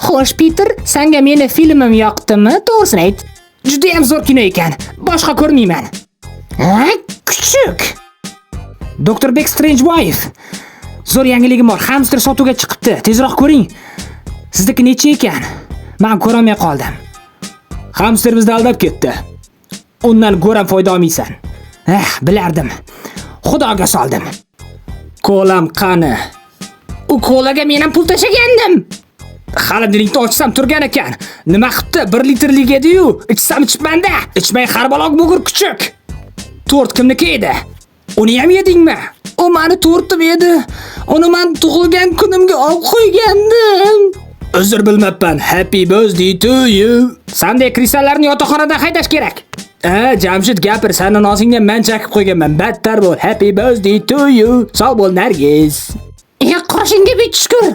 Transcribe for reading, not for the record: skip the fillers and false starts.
Xo'sh, Peter, sanga meni filmim yoqdimi? To'g'risini ayt. Juda ham zo'r kino ekan. Boshqa ko'rmayman. Ha, kuchuk. Doktor Bek Strangeboyev. Zo'r yangiligim bor. Hamster sotuvga chiqibdi. Tezroq ko'ring. Sizniki necha ekan? Men ko'rolmay qoldim. Hamster bizni aldab ketdi. Undan go'ram foyda olmaysan. Eh, bilardim. Xudoga soldim. Kolam qani? U kolaga men ham pul tashlagandim. Xolodilnikni ochsam turgan ekan. Nima qilibdi? 1 litrlik edi-yu. Ichsam ichibman-da. Ichmay har baloq bo'g'ir kuchuk. Tort kimniki edi? Uni ham yedingmi? U mani tortim edi. Uni men tug'ilgan kunimga olib qo'ygandim. Uzr, bilmabman. Happy birthday to you. Sanday kristallarni yotoqxonadan haydash kerak. Ha, Jamshid, gapir, seni nosingdan men chakib qo'yganman. Battar bo'l. Happy birthday to you. Sog' bo'l, Nargiz. E, qoshingga bitta shukur.